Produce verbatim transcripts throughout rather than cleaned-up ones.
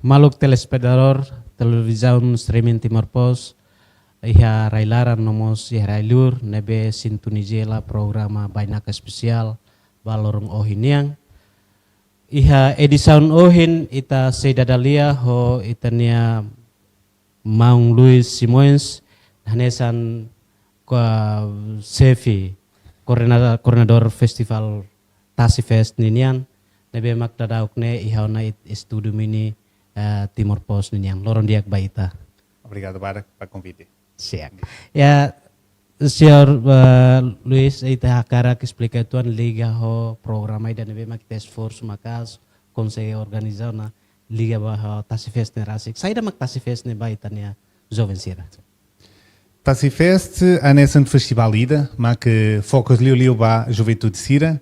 Maluk telespetadór televizaun streaming Timor Post, iha rai-laran no mós iha rai-liur ne'ebé sintoniza hela programa Bainaka Espesiál ba loron ohin nian. Iha edisaun ohin ita sei dada lia ho ita-nia maun Luis Simões, hanesan ko-, xefe koordena-, koordenadór Festival Tasi Fest ninian, ne'ebé mak daudauk ne'e iha ona iha estúdiu mini, eh, Timor Post ninian. Loron di'ak ba ita. Obrigadu barak ba konvite. Siap. Ya, señór, eh, Luis, ita hakarak esplika uitoan liga ho programa ida ne'ebé mak ita esforsu maka'as konsege organiza ona, liga ba ho Tasi Fest ne'e rasik. Saida mak Tasi Fest ne'e ba ita-nia joven sira? Tasi Fest hanesan festivál ida mak fokus liuliu ba juventude sira.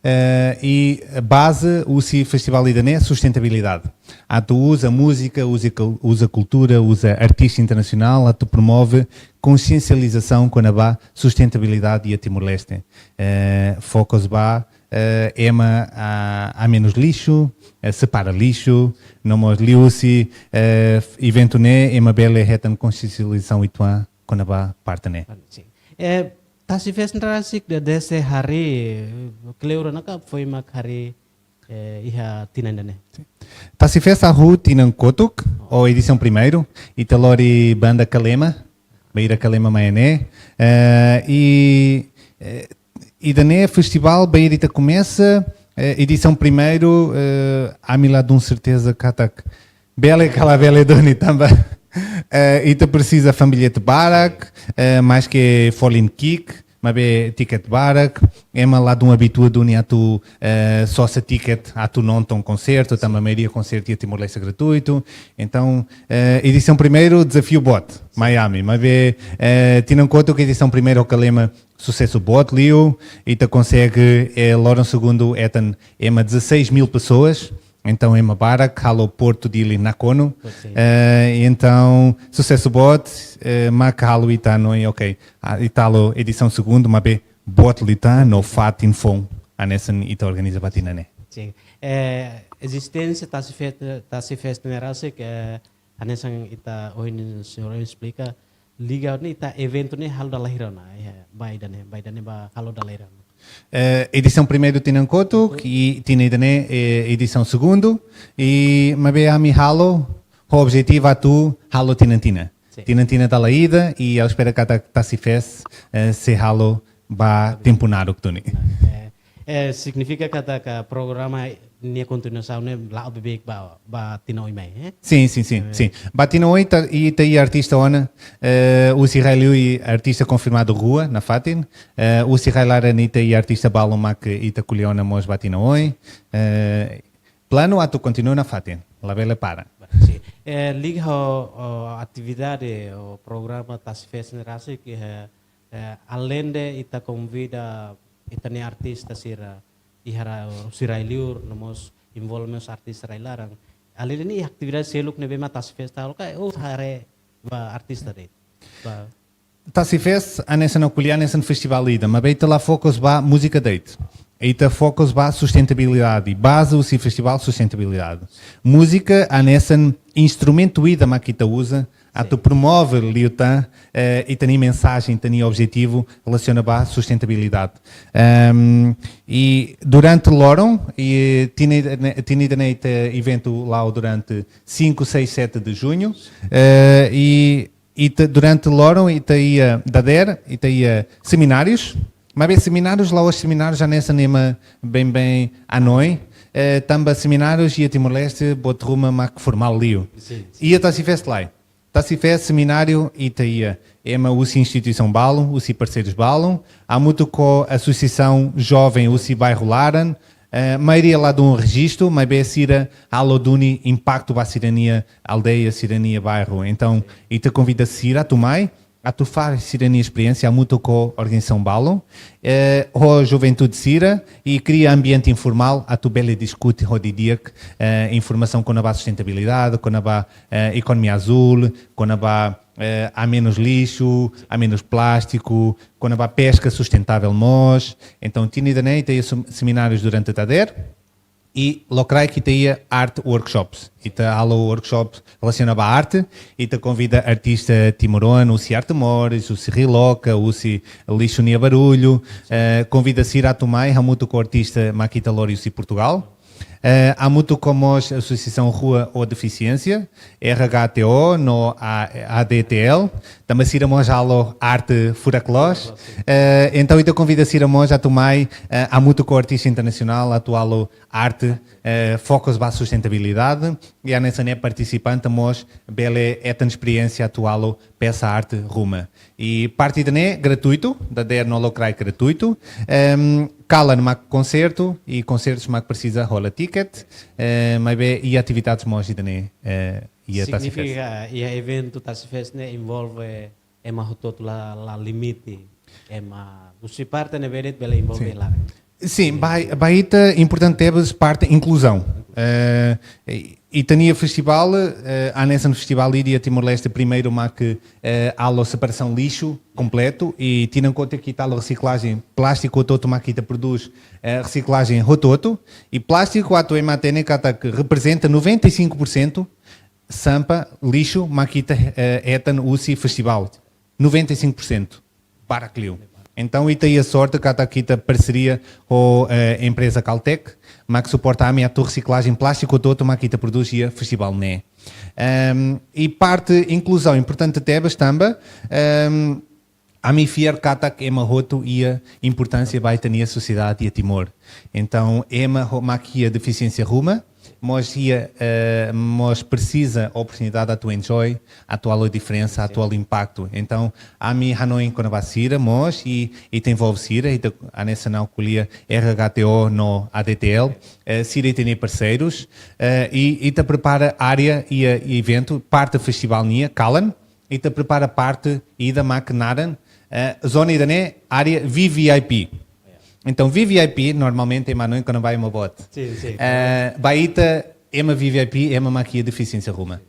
Eh, i baze husi festivál ida-ne'e sustentabilidade. Atu uza múzika, uza kul-, uza kultura, uza artista internasionál, atu promove konsiensializasaun kona-ba sustentabilidade iha Timor-Leste. Eh, fokus ba, eh, ema a, a menus lixu, eh, separa lixu, no mós liuhusi, eh, eventu ne'e ema bele hetan konsiensializasaun uitoan kona-ba parte ne'e. Sin. Eh, Tasi Fest ne'e rasik de, dezde harii, eh, kleur ona ka foin mak harii, eh, iha tinan ida-ne'e? Sin. Tasi Fest hahú tinan kotuk, ho edisaun primeiru, ita lori banda Kalema, bainhira Kalema mai iha ne'e. Eh, i, eh, ida-ne'e festivál bainhira ita komesa, eh, edisaun primeiru, eh, ami la dun serteza katak bele ka la bele duni tanba, eh, ita presiza família ida barak, eh, maske folin ki'ik, maibé tiket barak, ema la dun abitua duni atu, eh, sosa tiket atu nonton konsertu, tanba maioria konsertu iha Timor-Leste gratuitu. Entaun, eh, edisaun primeiru, dezafiu boot, Miami. Maibé, eh, tinan kotuk edisaun primeiru ho Kalema, susesu boot liu, ita konsege, eh, loron segundu hetan ema dezasseis mil pessoas, entaun ema barak, halo Porto Dili nakonu. Sin. Eh, entaun, susesu boot, eh, mak halo ita hanoin, ok, ah, ita halo edisaun segundu, maibé boot liután no fatin foun, hanesan ita organiza ba tinan ne'e. Sin. Eh, ezisténsia Tasi Fest, Tasi Fest ne'e rasik, eh, hanesan ita ohin señór esplika, liga ne'e ita eventu ne'e halo dala hira ona, eh, ba ida-ne'e, ba ida-ne'e ba halo dala hira ona. Eh, edisaun primeiru tinan kotuk, i tinan ida-ne'e, eh, edisaun segundu, i maibé ami halo, ho objetivu atu halo tinan-tinan. Sin. Tinan-tinan dala ida, i ha'u espera katak Tasi Fest, eh, sei halo ba tempu naruk duni. Eh, eh, signifika katak programa nia kontinuasaun ne'e la'o beibeik ba, ba tinan oin mai, eh? Sin, sin, sin, eh, sin. Ba tinan oin ita, ita iha artista ona, eh, husi rai-liur iha artista konfirmadu rua nafatin, eh, husi rai-laran ita iha artista balu mak ita ko'alia ona mós ba tinan oin, eh, planu atu kontinua nafatin, labele para. Sin. Eh, liga ho, ho atividade, ho programa Tasi Fest ne'e rasik, eh, eh, aleinde ita konvida ita-nia artista sira iha ra-, husi rai-liur, no mós envolve mós artista rai-laran. Aleinde ne'e atividade seluk ne'ebé mak Tasi Fest halo ka, ou haree ba artista de'it? Ba Tasi Fest, hanesan ha'u ko'alia hanesan festivál ida, maibé ita la fokus ba múzika de'it. Ita fokus ba sustentabilidade, baze husi festivál sustentabilidade. Múzika hanesan instrumentu ida mak ita uza, atu, sin, promove liután, eh, ita-nia mensajen, ita-nia objetivu relasiona ba sustentabilidade. Ehm, i durante loron, i tinan ida-ne'e, tinan ida-ne'e ita eventu la'o durante cinco, seis, sete de junho, eh, i ita, durante loron, ita iha dadeer, ita iha seminárius. Maibé seminárius, la'ós seminárius hanesan ema beibeik hanoin. Eh, tanba seminárius iha Timor-Leste, buat ruma mak formál liu. Sin, sin. Iha Tasi Fest lae. Tasi Fest semináriu, ita iha ema husi instituisaun balu, husi parseirus balu, hamutuk ho asosiasaun joven husi bairru laran, eh, maioria la dun rejistu, maibé sira halo duni impaktu ba sira-nia aldeia, sira-nia bairru. Entaun, ita konvida sira atu mai, atu fahe sira-nia esperiénsia, hamutuk ho organizasaun balu, eh, ho juventude sira, i kria ambiente informál, atu bele diskute ho di'ak, eh, informasaun kona-ba sustentabilidade, kona-ba, eh, ekonomia azúl, kona-ba, eh, há menos lixu, há menos plástiku, kona-ba peska sustentável mós. Entaun, tinan ida-ne'e, ita iha sem-, seminárius durante dadeer. I lokraik ita iha art workshops. Ita halo workshops relasiona ba arte. Ita konvida artista timoroan, husi Arte Moris, husi Riloka, husi Lixu Nia Barullu. Eh, konvida sira atu mai, hamutuk ho artista mak ita lori husi Portugal. Eh, hamutuk ho mós Asosiasaun Rua ho Defisiénsia, R H T O no A-, A D T L. Tanba sira mós halo arte furak loos. Eh, entaun ita konvida sira mós atu mai, eh, hamutuk ho artista internasionál atu halo arte, eh, fokus ba sustentabilidade. I hanesan ne'e partisipante mós bele hetan esperiénsia atu halo peça arte ruma. I parte ida-ne'e gratuitu, dadeer no lokraik gratuitu. Em, kalan mak konsertu, i konsertus mak presiza hola ticket. Eh, maibé iha atividades mós ida-ne'e, eh, iha ta si fes. Signifika, iha eventu ta si fes ne'e envolve ema hotu-hotu, la, la limite ema. Husi parte ne'ebé de'it bele envolve. Sin. Laran. Sin, ba, ba ita importante tebes parte inkluzaun. Eh, i, ita-nia festivál, eh, hanesan festivál iha Timor-Leste primeiru mak, eh, halo separasaun lixu kompletu, i tinan kotuk ita halo resiklajen plástiku hotu-hotu mak ita prodús, eh, resiklajen hotu-hotu, i plástiku atu ema hatene katak reprezenta noventa e cinco por cento sampah, lixu mak ita, eh, hetan husi festivál. Noventa e cinco por cento. Barak liu. Entaun, ita iha sorte katak ita parseria ho, eh, empreza Caltech, mak suporta ami atu resiklajen plástiku hotu-hotu mak ita prodús iha festivál ne'e. Em, i parte inkluzaun importante tebes tanba, em, ami fiar katak ema hotu iha importánsia ba ita-nia sosiedade iha Timor. Entaun, ema ho-, mak iha defisiénsia ruma, mós iha, eh, mós presiza oportunidade atu enjoy, atu halo diferensa, atu halo impaktu. Entaun, ami hanoin kona-ba sira mós, i, i ita envolve sira, ita hanesan ha'u ko'alia R H T O no A D T L, eh, sira ita-nia parseirus, eh, i, i ita prepara área iha eventu, parte festivál nian, kalan, i ita prepara parte ida mak naran, eh, zona ida-ne'e, área V V I P. Entaun, V V I P, normalmente, ema hanoin kona-ba ema boot. Sin, sin. Eh, ba ita, ema V V I P, ema mak iha defisiénsia ruma.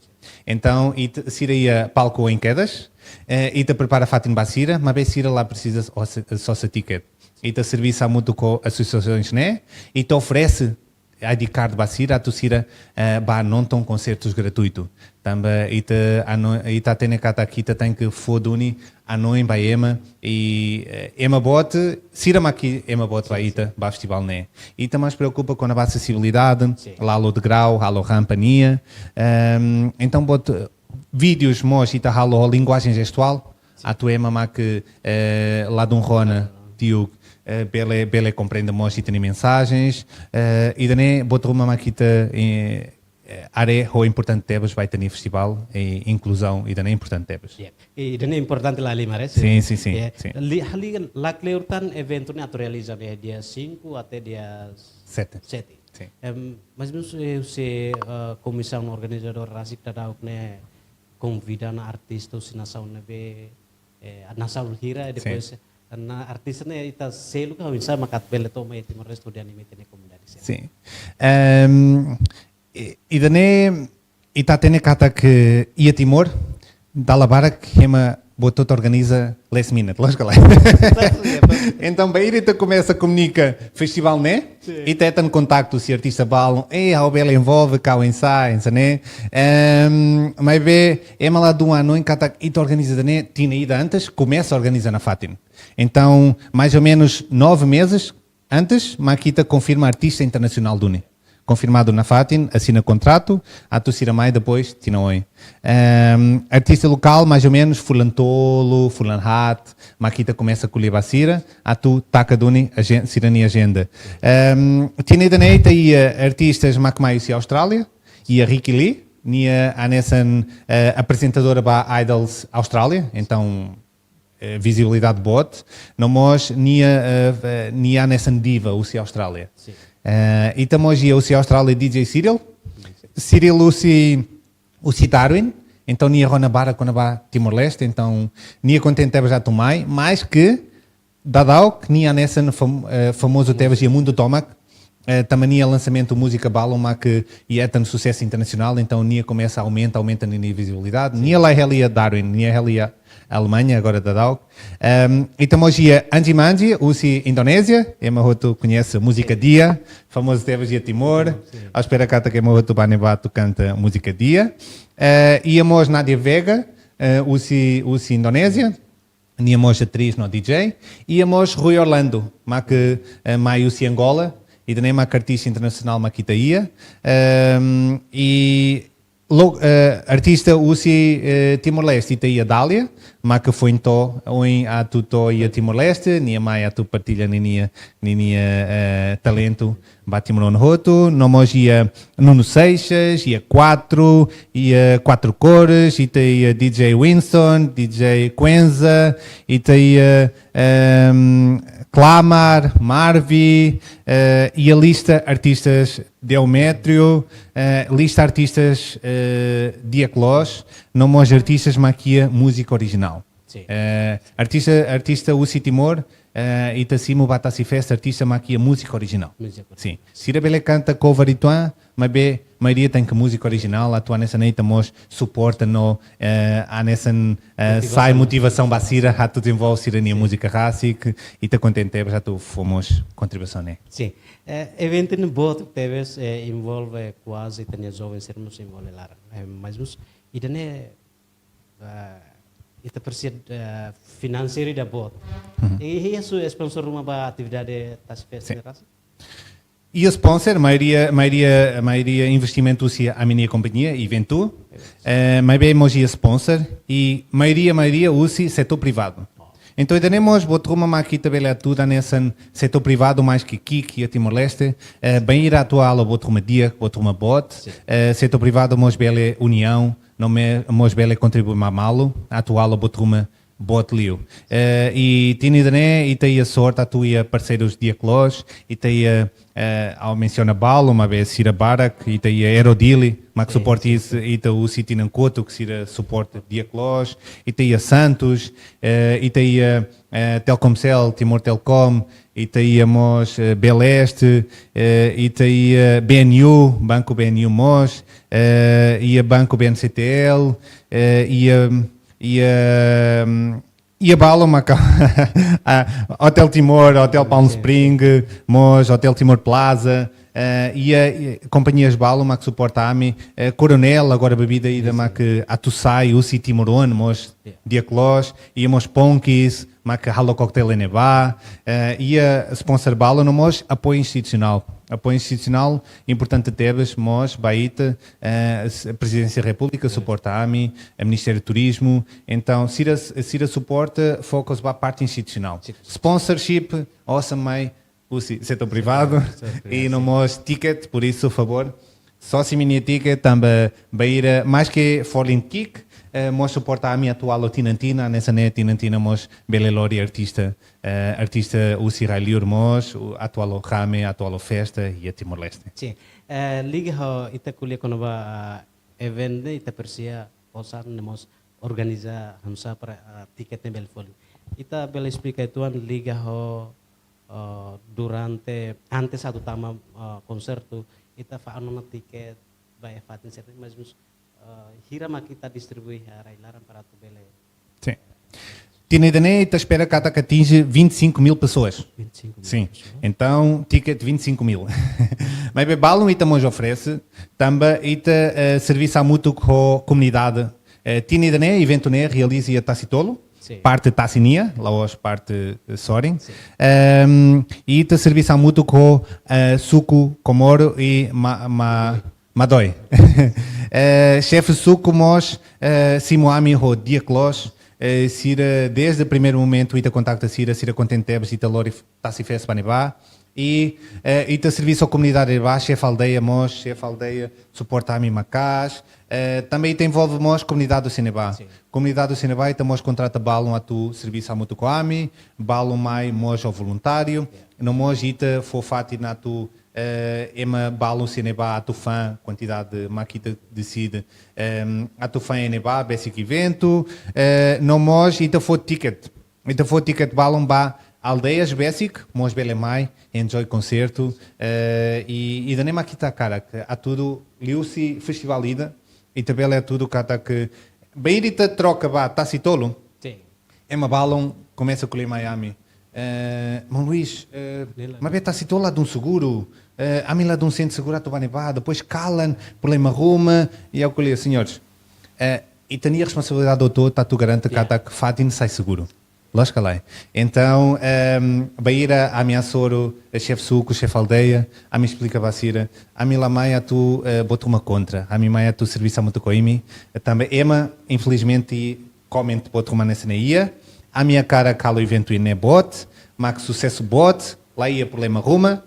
Entaun, ita, sira iha palku oin kedas, eh, ita prepara fatin ba sira, maibé sira la presiza sosa, sosa ticket. Ita servisu hamutuk ho asosiasaun ne'e, ita oferese I D card ba sira, atu sira, eh, bá nonton konsertus gratuitu. Tanba ita hano-, ita hatene katak ita tenke fó duni hanoin ba ema, i, eh, ema boot, sira mak ema boot ba ita, ba festivál ne'e. Ita mais preokupa kona-ba asesibilidade, sin, halo degrau, halo rampa nian. Ehm, entaun, boot, vídeos mós ita halo linguajen jestuál, sin, atu ema mak, eh, ladún rona, diuk, eh, bele, bele komprende mós ita-nia mensajen, eh, ida-ne'e boot ruma mak ita, eh, eh, haree ho importante tebes ba ita-nia festivál, eh, inkluzaun, ida-ne'e importante tebes. Ya. I ida-ne'e importante lahalimar, eh? Sin, sin, sin, ya, sin. Li-, hali-, lakleur tan eventu ne'e atu realiza iha dia cinco até dia sete. Sete. Sin. Em, mais ou menos, eh, se, eh, komisaun organizadora rasik daudauk ne'e konvida ona artista husi nasaun ne'ebé, eh, nasaun hira, i, sin, depois, eh, artista ne'e ita selu ka oinsá mak atu bele toma iha Timor-Leste hodi anima ita-nia komunidade sira. Sin. Em, i, ida-ne'e ita hatene katak iha Timor, dala barak ema boot hotu organiza last minute, loos ka lae? Entaun, bainhira ita komesa komunika festivál ne'e, sin, ita hetan kontaktu husi artista balun, eh, ha'u bele envolve ka oinsá, oinsá ne'e. Em, maibé, ema ladún hanoin katak ita organiza ida-ne'e tinan ida antes, komesa organiza nafatin. Entaun, mais ou menos nove meses antes, mak ita konfirma artista internasionál duni. Konfirmadu nafatin, asina kontratu, atu sira mai depois tinan oin. Ehm, artista lokál, mais ou menos, fulan tolu, fulan haat, mak ita komesa ko'alia ba sira, atu taka duni ajen-, sira-nia ajenda. Ehm, tinan ida-ne'e ita iha artistas mak mai husi Austrália, iha Ricky Lee, nia hanesan, eh, aprezentadora ba Idols Austrália, entaun, eh, vizibilidade boot, no mós nia, eh, eh, nia hanesan diva husi Austrália. Sin. Eh, ita mós iha husi Austrália D J Cyril. Cyril husi, husi Darwin, entaun nia rona barak kona-ba Timor-Leste, entaun nia kontente tebes atu mai, maske daudauk nia hanesan fam-, eh, famozu tebes iha mundu tomak, eh, tanba nia lansa múzika balun mak iha hetan susesu internasionál, entaun nia komesa aumenta, aumenta ninia vizibilidade. Nia la hela iha Darwin, nia hela iha Alemanha agora daudaun. Ehm, ita mós iha Anji Manji, husi Indonézia, ema hotu koñese múzika Dia, famozu tebes iha Timor. Ha'u espera katak ema hotu ba ne'ebá atu kanta múzika Dia. Eh, iha mós Nadia Vega, eh, husi, husi Indonézia. Nia mós atriz no D J. Iha mós Rui Orlando, mak, eh, mai husi Angola. Ida-ne'e mak artista internasionál mak ita iha. Ehm, i lo-, eh, artista husi, eh, Timor-Leste, ita iha Dália, mak foin to'o ohin atu to'o iha Timor-Leste, nia mai atu partilla ninia, ninia, eh, talentu ba timoroan hotu. No mós iha Nuno Seixas, iha Quatro, iha Quatro Cores, ita iha D J Winston, D J Quenza, ita iha, ehm, Clamar, Marvi, eh, iha lista artistas Demetrio, eh, lista artistas, eh, Diak Loos, no mós artistas mak iha múzika orijinál. Sin. Eh, artista, artista husi Timor, eh, ita simu ba Tasi Fest artista mak iha múzika orijinál. Múzika. Sin. Sira bele kanta cover uitoan, maibé maioria tenke múzika orijinál, atu hanesan ne'e ita mós suporta no, eh, hanesan, eh, motivasaun, sai motivasaun ba sira atu dezenvolve sira-nia múzika rasik, ita kontente tebes atu fó mós kontribuisaun ne'e. Sin. Eh, eventu ne'e boot tebes, eh, envolve kuaze ita-nia joven sira mós envolve laran. Eh, mas mós ida-ne'e, eh, ita presiza, eh, finanseiru ida boot. Mhm. I, i husu sponsor ruma ba atividade Tasi Fest Sin. ne'e rasik? I sponsor, maioria, maioria, maioria investimentu husi ami-nia kompañia, Eventu. Eh, maibé mós iha sponsor, i maioria, maioria husi setór privadu. Entaun, ida-ne'e mós buat ruma mak ita bele atu hanesan setór privadu, mais ke ki'ik iha Timor-Leste, eh, bainhira atu halo buat ruma di'ak, buat ruma boot, Sin. eh, setór privadu mós bele união, no me-, mós bele kontribui ba malu, atu halo buat ruma boot liu. Eh, i tinan ida-ne'e, ita iha sorte atu iha parseirus di'ak loos, ita iha, eh, ha'u mensiona balu, maibé sira barak, ita iha Aero Dili, mak Sin, suporta sin, is-, sin. ita husi tinan kotuk, sira suporta di'ak loos, ita iha Santos, eh, ita iha, eh, Telkomcel, Timor Telecom, ita iha mós, eh, Beleste, eh, ita iha B N U, Banco B N U mós, eh, iha Banco B N C T L, eh, iha, iha, mm, iha balu mak, ah, Hotel Timor, Hotel Palm Sin. Spring, mós Hotel Timor Plaza, eh, iha, iha kompañias balu mak suporta ami, eh, Coronel, agora bebida ida Sin, sin. mak atu sai husi timoroan, mós Yeah. di'ak loos, iha mós Ponkis, mak halo cocktail iha ne'ebá, eh, iha sponsor balu no mós apoiu institusionál. Apoiu institusionál importante tebes, mós ba ita, eh, s-, Prezidénsia Repúblika Sin. suporta ami, eh, Ministériu Turizmu, entaun sira, sira suporta fokus ba parte institusionál. Sin. Sponsorship, osan mai, husi setór privadu, Setór privadu, i no sin. mós ticket, por isso, favór, sosa imi-nia ticket, tanba bainhira, mais ke folin ki'ik, eh, mós suporta ami atu halo tinan-tinan, hanesan ne'e tinan-tinan mós bele lori artista, eh, artista husi rai-li'ur mós, u-, atu halo rame, atu halo festa, iha Timor-Leste. Sin. Eh, liga ho ita ko'alia kona-ba, ah, event ne'e, ita presiza osan ne'e mós organiza hanesan para, ah, ticket ne'e bele folin. Ita bele esplika uitoan liga ho, ah, durante, antes atu tama, ah, konsertu, ita fa'an ona ticket ba iha fatin sira-ne'e, mas mós, ah, hira mak ita distribui iha rai-laran para atu bele Sin. Tinan ida-ne'e, ita espera katak atinje vinte e cinco mil pessoas. Vinte e cinco mil Sin. pessoas. Entaun, ticket vinte e cinco mil. Maibé balun ita mós oferese, tanba ita, eh, servisu hamutuk ho komunidade. Eh, tinan ida-ne'e, eventu ne'e realiza iha Tasitolu, Sin. parte Tasi nian, la'ós parte, eh, sorin. Sin. Ehm, i ita servisu hamutuk ho, eh, suku Komoro i Ma-, Ma-, Madoi. Eh, xefe suku mós, eh, simu ami ho di'ak loos, eh, sira desde primeiru momentu ita kontakta sira, sira kontente tebes, ita lori Tasi Fest ba ne'ebá. I, eh, ita servisu ho komunidade ne'ebá, xefe aldeia mós, xefe aldeia suporta ami maka'as. Eh, tanba ita envolve mós komunidade husi ne'ebá. Sin. Komunidade husi ne'ebá, ita mós kontrata balun atu servisu hamutuk ho ami, balun mai mós ho voluntáriu. Yeah. No mós ita fó fatin atu eh, ema balun sira ne'ebá atu fa'an kuantidade mak ita deside, em, atu fa'an iha ne'ebá besik eventu, eh, no mós ita fó ticket. Ita fó ticket balun ba aldeias besik mós bele mai enjoy konsertu, eh, i, ida-ne'e mak ita hakarak, hatudu liuhusi festivál ida, ita bele hatudu katak bainhira ita troka ba Tasitolu, Sin. ema balun komesa ko'alia mai ami. Eh, maun Luis, eh, Nela. Maibé Tasitolu ladún seguru, eh, ami ladún sente seguru atu bá ne'ebá, depois kalan problema ruma, i ha'u ko'alia, señores, eh, ita-nia responsabilidade hotu atu garante Yeah. katak fatin sai seguru. Loos ka lae? Entaun, ehm, bainhira ami hasoru, eh, xefe suku, xefe aldeia, ami esplika ba sira, ami la mai atu, eh, boot ruma kontra, ami mai atu servisu hamutuk ho imi, eh, tanba ema, infelizmente, comment boot ruma hanesan ne'e iha, ami hakarak halo eventu ne'e boot, mak susesu boot, la iha problema ruma,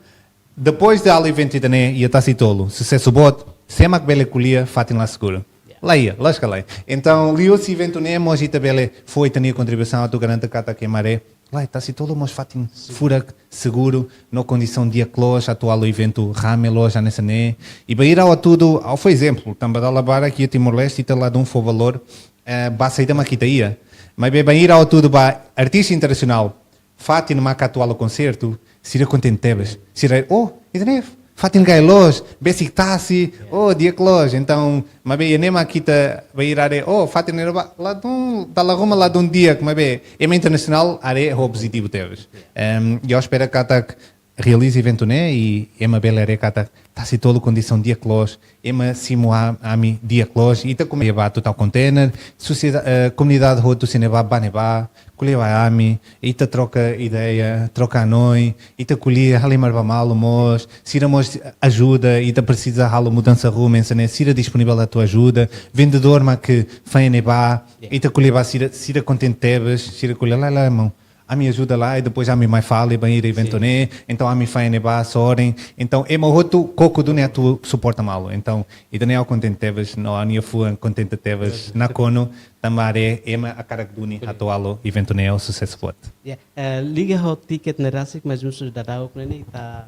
depois de halo eventu ida-ne'e iha Tasitolu, susesu boot, sé mak bele ko'alia fatin la seguru? La iha, loos ka lae? Entaun, liuhusi eventu ne'e mós ita bele fó ita-nia kontribuisaun atu garante katak ema haree, lae, Tasitolu mós fatin furak, seguru, no kondisaun di'ak loos atu halo eventu rame loos hanesan ne'e. I bainhira ha'u hatudu, ha'u fó ezemplu, tanba dala barak iha Timor-Leste ita ladún fó valór, eh, ba saida mak ita iha. Maibé bainhira ha'u hatudu ba artista internasionál, fatin mak atu halo konsertu, sira kontente tebes. Sira, oh, ida-ne'e fatin gai loos, besik tasi, oh, di'ak loos. Entaun, maibé iha ne'e mak ita bainhira haree, oh, fatin ne'ebá, ladún, dala ruma ladún di'ak, maibé ema internasionál haree ho pozitivu tebes. Em, i ha'u espera katak realiza eventu ne'e i ema bele haree katak Tasitolu kondisaun di'ak loos, ema simu a-, ami di'ak loos, ita komesa ba atu tau container, sosieda-, eh, komunidade hotu sira ne'ebá bá ne'ebá, ko'alia ba ami, ita troka ideia, troka hanoin, ita ko'alia, halimar ba malu mós, sira mós ajuda, ita presiza halo mudansa ruma hanesan ne'e, sira disponivel atu ajuda, vendedór mak fa'an ne'ebá, ita ko'alia ba sira, sira kontente tebes, sira ko'alia, lae, lae, maun, ami ajuda lai, depois ami mai fali bainhira eventu ne'e, entaun ami fa'an ne'ebá sorin, entaun ema hotu koko duni atu suporta malu, entaun ida-ne'e ha'u kontente tebes, no ha'u-nia fuan kontente tebes, nakonu, tanba haree ema hakarak duni atu halo eventu ne'e ho susesu boot. Ya, eh, liga ho tiket ne'e rasik, mais ou menus daudauk ne'e ita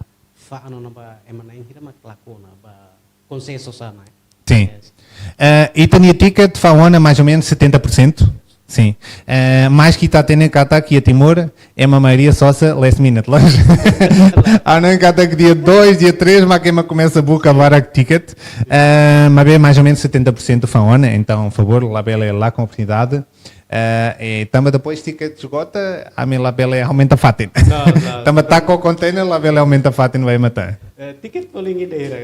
fa'an ona ba ema na'in hira mak lakon ona ba konsensu hanesan ne'e. Sin. Yes. Eh, ita-nia tiket fa'an ona mais ou menus setenta por cento. Sin. Eh, maski ita hatene katak iha Timor, ema maioria sosa last minute, loos. Ha'u hanoin katak dia dois, dia três, mak ema komesa buka barak tiket. Eh, maibé mais ou menus setenta por cento fa'an ona, entaun, favór, labele lakon oportunidade. Eh, i tanba depois tiket esgota, ami labele aumenta fatin. Não, não. Tanba taka container, labele aumenta fatin ba ema tan. Eh, tiket paling ida hira.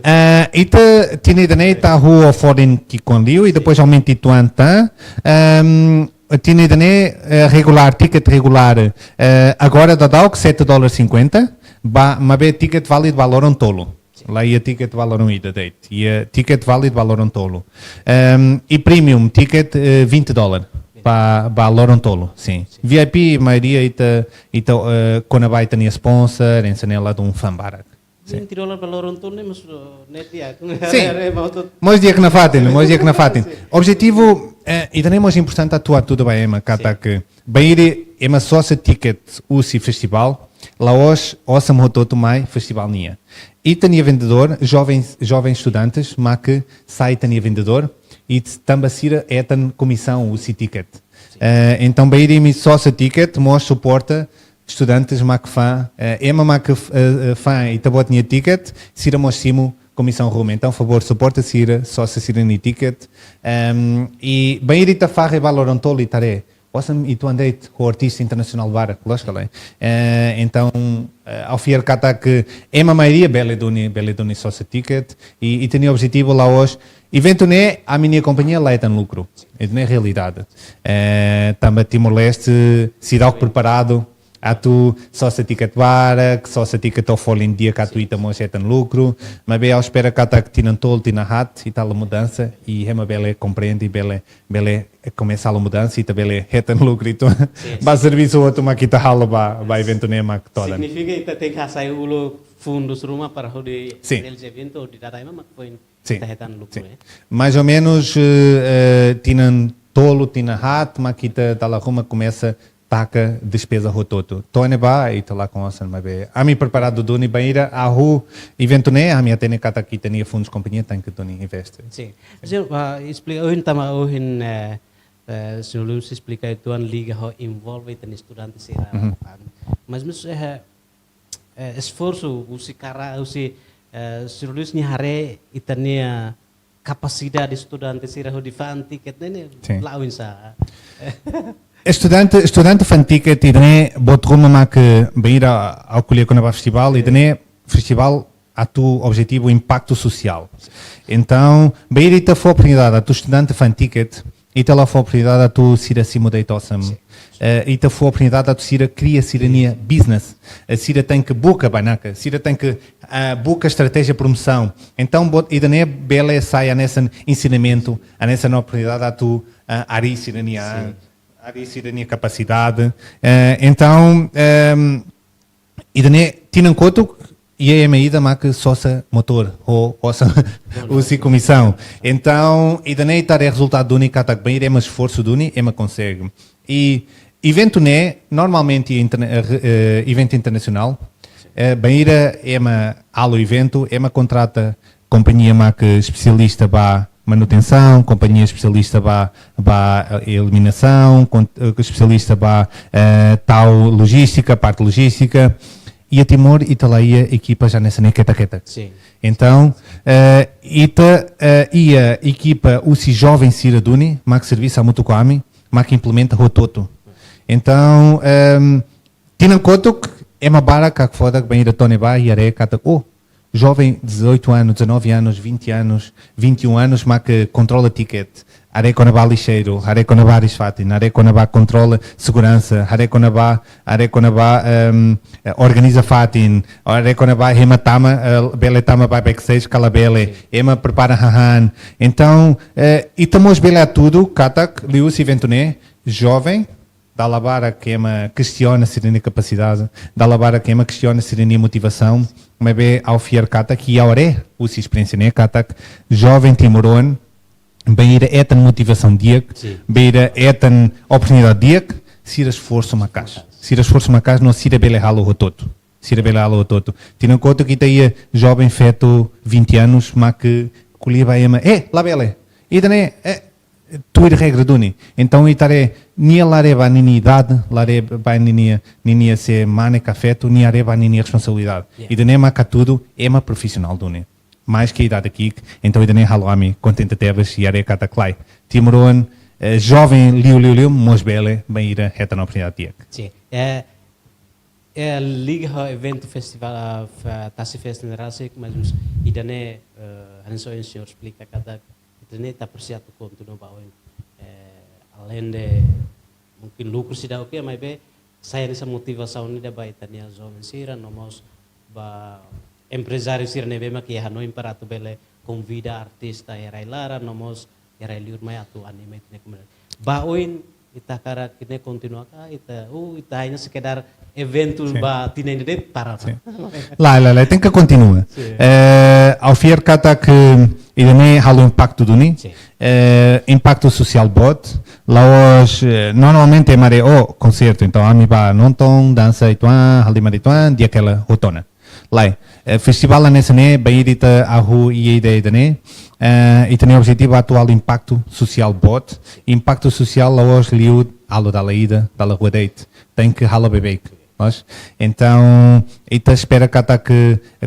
Eh, ita tinan ida-ne'e ita hahú ho folin ki'ikoan liu, i depois aumenta uitoan tan. Ehm, tinan ida-ne'e, eh, regulár, tiket regulár, eh, agora daudauk sete dólares e cinquenta, ba, maibé tiket válidu ba loron tolu. La iha tiket ba loron ida de'it. Iha tiket válidu ba loron tolu. Ehm, i premium tiket, eh, vinte dólares ba, ba loron tolu, sin. V I P maioria ita, ita, eh, kona-ba ita-nia sponsor, hanesan ne'e ladún fa'an barak. Sin. Vinte dólares ba loron tolu ne'e, mas, eh, ne'e di'ak. Sin. Haree, haree, mau tu. Mós di'ak nafatin, mós di'ak nafatin. Objetivu, eh, ita ne'e mós importante atu hatudu ba ema, katak bainhira ema sosa tiket husi festivál, la'ós osan hotu-hotu mai festivál nian. Ita-nia vendedór, jovens, jovens estudantes, mak sai ita-nia vendedór, i tanba sira hetan komisaun husi tiket. Eh, entaun, bainhira imi sosa tiket, mós suporta estudantes mak fa'an, eh, ema mak, eh, eh, fa'an ita-boot nia tiket, sira mós simu komisaun ruma. Entaun, favór, suporta sira, sosa sira-nia tiket. Ehm, i bainhira ita fahe ba loron tolu ita haree, osan uitoan de'it ho artista internasionál barak, loos ka lae? Eh, entaun, eh, ha'u fiar katak ema maioria bele duni, bele duni sosa tiket. I, i ita-nia objetivu la'ós, eventu ne'e, ami-nia kompañia la hetan lukru. Ida-ne'e realidade. Eh, tanba Timor-Leste, seidauk preparadu atu sosa tiket barak, sosa tiket ho folin di'ak atu ita mós hetan lukru. Maibé ha'u espera katak tinan tolu, tinan haat, ita halo mudansa, i ema bele komprende, bele, bele komesa halo mudansa, ita bele hetan lukru uitoan. Sin, Ba servisu hotu mak ita halo ba, ba eventu ne'e mak todan. Signifika ita tenke hasai uluk fundus ruma para hodi Sin. realiza eventu, hodi dada ema mak foin Sin. ita hetan lukru, Sin. eh. Mais ou menus, eh, eh, tinan tolu, tinan haat, mak ita dala ruma komesa taka despeza hotu-hotu. To'o ne'ebá, ita lakon osan, maibé ami preparadu duni bainhira hahú eventu ne'e, ami hatene katak ita-nia fundus kompañia tenke duni investe. Sin. Sin, ah, esplika ohin tanba ohin, eh, Eh, señór Luis esplika uitoan liga ho envolve ita-nia estudante sira. Mhm. Mas, mas, eh, eh, esforsu husi kara, husi, eh, señór Luis nia haree ita-nia kapasidade estudante sira hodi fa'an tiket ne'e, ne'e Sin. la'o oinsá? Estudante, estudante fa'an tiket ida-ne'e buat ruma mak bainhira ha'u ko'alia kona-ba festivál, ida-ne'e festivál atu objetivu impaktu sosiál. Entaun, bainhira ita fó oportunidade atu estudante fa'an tiket, ita la fó oportunidade atu sira simu de'it osan. Sin. Eh, ita fó oportunidade atu sira kria sira-nia business. Eh, sira tenke buka banaka, sira tenke, eh, buka estratéjia promosaun. Entaun, buat ida-ne'e bele sai hanesan ensinamentu, hanesan oportunidade atu, eh, harii sira-nia, Sin. harii sira-nia kapasidade. Eh, entaun, ehm, ida-ne'e tinan kotuk, iha ema ida mak sosa motór, ho, ho osan husi komisaun. Entaun, ida-ne'e ita haree rezultadu duni katak bainhira ema esforsu duni, ema konsege. I eventu ne'e, normalmente, interne-, eh, eh, eventu internasionál, eh, bainhira ema halo eventu, ema kontrata kompañia mak espesialista ba manutensaun, kompañia espesialista ba, ba, eh, iluminasaun, kon-, eh, espesialista ba, eh, tau lojístika, parte lojístika. Iha Timor, ita la iha ekipa hanesan ne'e ketak-ketak. Sin. Entaun, eh, ita, eh, iha ekipa husi joven sira duni, mak serbisu hamutuk ho ami, mak implementa hotu-hotu. Entaun, ehm, tinan kotuk, ema barak hakfodak bainhira to'o ne'ebá, i haree katak, oh, joven dezoito anos, dezanove anos, vinte anos, vinte e um anos, mak kontrola tiket. Haree kona-ba lixeiru, haree kona-ba aris-fatin, haree kona-ba kontrola seguransa, haree kona-ba, haree kona-ba, ehm, eh, organiza fatin, haree kona-ba ema tama, eh, bele tama ba backstage ka labele, Sin. ema prepara hahán. Entaun, eh, ita mós bele hatudu katak liuhusi eventu ne'e, joven, dala barak ema kestiona sira-nia kapasidade, dala barak ema kestiona sira-nia motivasaun, maibé ha'u fiar katak, ha'u haree husi esperiénsia ne'e katak, joven timoroan, bainhira hetan motivasaun di'ak, Sin. bainhira hetan oportunidade di'ak, sira esforsu maka'as. Maka'as. Sira esforsu maka'as, no sira bele halo hotu-hotu. Sira bele halo hotu-hotu. Tinan kotuk ita iha joven feto vinte anos, mak ko'alia ba ema, eh, labele. Ida-ne'e, eh, tuir regra duni. Entaun, ita haree, nia la haree ba ninia idade, la haree ba ninia, ninia se mane ka feto, nia haree ba ninia responsabilidade. Yeah. Ida-ne'e mak hatudu ema profisionál duni. Mais ke idade ki'ik, entaun ida-ne'e halo ami kontente tebes i haree katak lae. Timoroan, eh, joven liu, liu, liu, mós bele, bainhira hetan oportunidade di'ak. Sin. Eh, eh, liga ho eventu festivál, ah, fe-, Tasi Fest ne'e rasik, mais ou menus ida-ne'e, eh, hanesan ohin señór esplika katak, ida-ne'e ita presiza atu kontinua ba oin. Eh, além de mungkin lukru seidauk, oke, maibé sai hanesan motivasaun ida ba ita-nia joven sira, no mós ba emprezáriu sira ne'ebé mak iha hanoin para atu bele konvida artista iha rai-laran, no mós iha rai-liur mai atu anima ita-nia komunidade. Ba oin, ita hakarak ne'e kontinua ka, ita, uh, ita hanya sekedar eventu Sin. ba tinan ida de'it, para. Sin. Lae, lae, lae, tenke kontinua. Sin. Eh, ha'u fiar katak ida-ne'e halo impaktu duni. Sin. Eh, impaktu sosiál boot. La'ós, eh, normalmente ema haree, oh, konsertu, entaun ami bá nonton, dansa uitoan, halimar uitoan, di'ak hela hotu ona. Lae, eh, festivál hanesan ne'e, bainhira ita hahú iha ideia ida-ne'e, eh, ita-nia objetivu atu halo impaktu sosiál boot. Impaktu sosiál la'ós liu halo dala ida, dala rua de'it. Tenke halo beibeik. Loos? Entaun, ita espera katak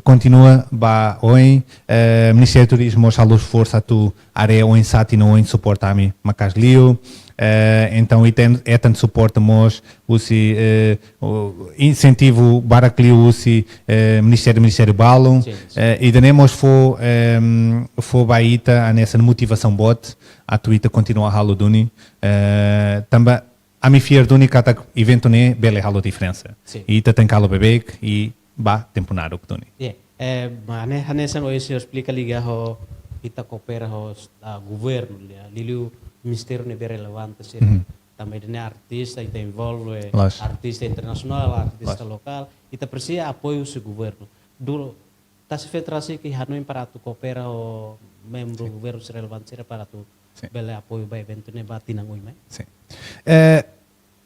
kontinua ba oin, eh, Ministériu Turizmu mós halo esforsu atu haree oinsá tinan oin suporta ami maka'as liu. Eh, entaun, ita hetan suporta mós husi, eh, o, insentivu barak liu husi, eh, ministériu, ministériu balun. Sin, sin. Eh, ida-ne'e mós fó, ehm, fó ba ita hanesan motivasaun boot atu ita kontinua halo duni. Eh, tanba ami fiar duni katak eventu ne'e bele halo diferensa. Sin. I ita tenke halo beibeik i ba tempu naruk duni. Yeah. Eh, mane hanesan ohin señór esplika liga ho ita koopera ho, ah, governu, ya, liuliu ministériu ne'ebé relevante sira. Mhm. Tanba ida-ne'e artista, ita envolve Loos. artista internasionál, artista Loos. lokál, ita presiza apoiu husi governu. Dulu, Tasi Fest rasik hanoin para atu koopera ho membru Sin. governu sira relevante sira para atu Sin. bele apoiu ba eventu ne'e ba tinan oin mai. Sin. Eh,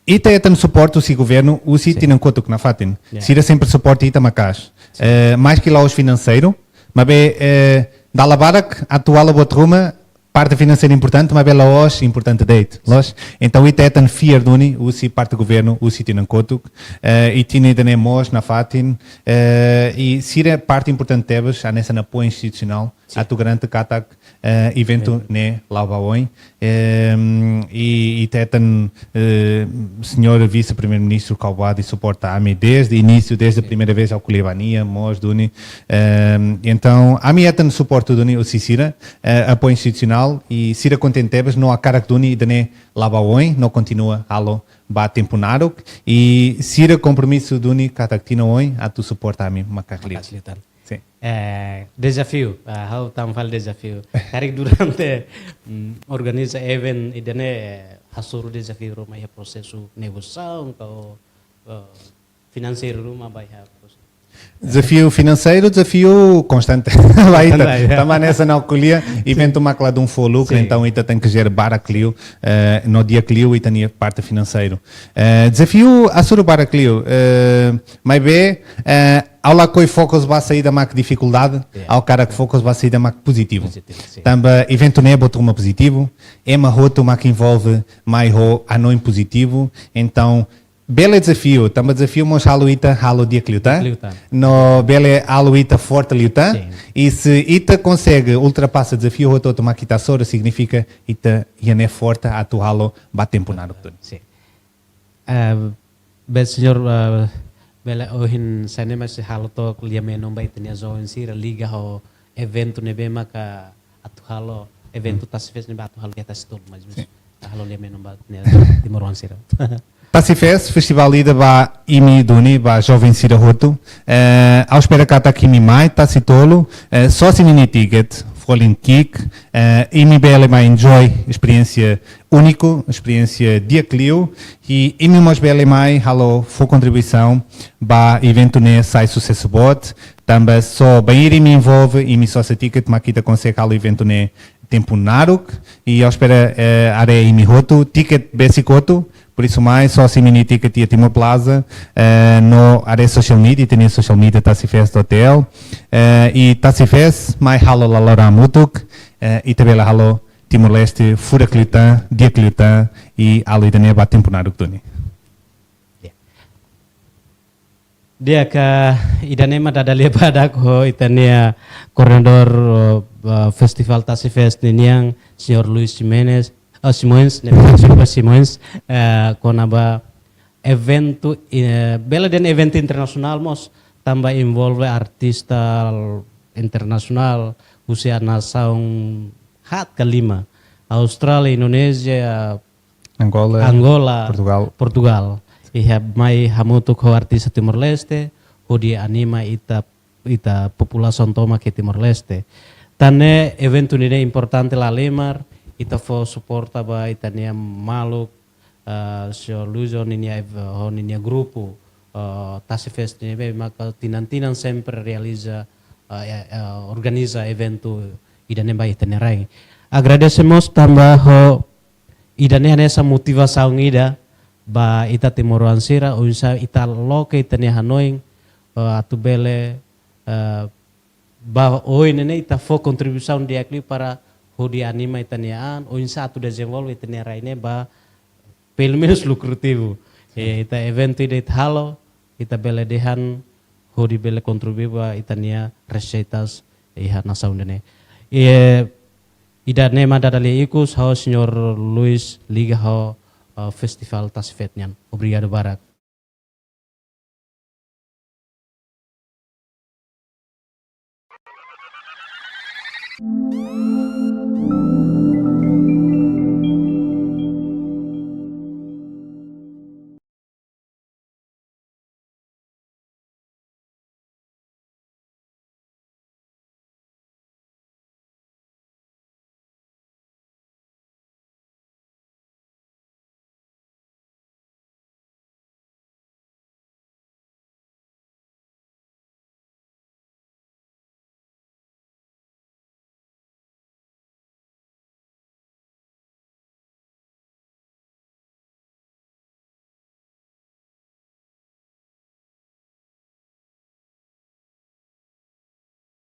ita hetan suporta husi governu, husi Sin. tinan kotuk nafatin. Yeah. Sira sempre suporta ita maka'as. Sin. Eh, mais ke la'ós finanseiru, maibé, eh, dala barak atu halo buat ruma, parte finanseira importante, maibé la'ós importante de'it, loos. Entaun ita hetan fiar duni husi parte governu, husi tinan kotuk, eh, i tinan ida-ne'e mós nafatin, eh, i sira parte importante tebes hanesan apoiu institusionál, atu garante katak, eh, eventu ne'e la'o ba oin. Em, i, i ita hetan, eh, señór Vise-Primeiru-Ministru Caubuardi suporta ami desde inísiu, desde primeira vez ha'u ko'alia ba nia, mós duni. Em, entaun, ami hetan suporta duni husi sira, eh, apoiu institusionál, i sira kontente tebes, no hakarak duni ida-ne'e la'o ba oin, no kontinua halo ba tempu naruk, i sira kompromisu duni katak tinan oin atu suporta ami maka'as liu. Maka'as liután. Sin. Eh, dezafiu, ah, ha'u tama fali dezafiu. Karik durante, mm, organiza event ida-ne'e, eh, hasoru dezafiu ruma iha prosesu negosiasaun ka, eh, finanseiru ruma ba iha prosesu. Dezafiu finanseiru, dezafiu konstante. Ba ita. Konstante, ya. Tanba hanesan ha'u ko'alia, eventu mak ladún fó lukru, entaun ita tenke jere barak liu, eh, no di'ak liu ita-nia parte finanseiru. Eh, dezafiu hasoru barak liu, eh, maibé, eh, ha'u lakohi fokus ba saida mak difikuldade, ha'u hakarak fokus ba saida mak pozitivu. Pozitivu, sin. Tanba eventu ne'e buat ruma pozitivu, ema hotu mak envolve mai ho hanoin pozitivu, entaun bele dezafiu, tanba dezafiu mós halo ita halo di'ak liután. Di'ak liután. No bele halo ita forte liután. Sin. I se ita konsege ultrapasa dezafiu hotu-hotu mak ita hasoru, signifika ita iha ne'e forte atu halo ba tempu naruk duni. Sin. Eh, be señór, eh, bele ohin sene mas halo to'ok lia-menon ba ita-nia joven sira liga ho eventu ne'ebé maka atu halo, eventu TASIFEST ne'ebé atu halo iha Tasi Tolu, mas, mas halo lia-menon ba ita-nia timoroan sira. TASIFEST, festivál ida ba imi duni, ba joven sira hotu. Eh, ha'u espera katak imi mai Tasi Tolu, eh, sosa imi-nia tiket, folin ki'ik, eh, imi bele mai enjoy esperiénsia úniku, esperiénsia di'ak liu, i imi mós bele mai halo fó kontribuisaun ba eventu ne'e sai susesu boot, tanba só bainhira imi envolve, imi sosa tiket mak ita konsege halo eventu ne'e tempu naruk, i ha'u espera, eh, haree imi hotu, tiket besik hotu, por isso mai sosa imi-nia tiket iha Timor Plaza, eh, no haree social media, ita-nia social media TASIFEST Hotel, eh, i TASIFEST mai halo laloran hamutuk, eh, ita bele halo Timor-Leste furak liután, di'ak liután, i halo ida-ne'e ba tempu naruk duni. Ya. Di'ak, ida-ne'e mak dada lia badak ho ita-nia koordenadór, eh, Festival TASIFEST ninian, señór Luis Ximenes, oh, Simões, ne'e, deskulpa, Simões, eh, kona-ba eventu, eh, bele dehan eventu internasionál mós, tanba envolve artista internasionál, husi nasaun haat ka lima, Austrália, Indonézia, Angola, Angola, Portugal. Portugal. Iha mai hamutuk ho artista Timor-Leste, hodi anima ita, ita populasaun tomak iha Timor-Leste. Tan ne'e eventu ne'e importante lahalimar, ita fó suporta ba ita-nia maluk, eh, señór Luis ho ninia ev-, ho ninia grupu, eh, TASIFEST ne'ebé maka tinan-tinan sempre realiza, eh, eh, organiza eventu ida-ne'e ba ita-nia rain. Agradese mós tanba ho ida-ne'e hanesan motivasaun ida ba ita timoroan sira, oinsá ita loke ita-nia hanoin, eh, atu bele, eh, ba oin ne'e ita fó kontribuisaun di'ak liu para hodi anima ita-nia an, oinsá atu dezenvolve ita-nia rain ne'e ba pelumenus lukrativu. Eh, ita eventu ida ita halo, ita bele dehan hodi bele kontribui ba ita-nia reseitas iha nasaun ida-ne'e. Eh, ida-ne'e mak dada lia ikus, ha'u señór Luis liga ho, eh, Festival TASIFEST nian. Obrigadu barak.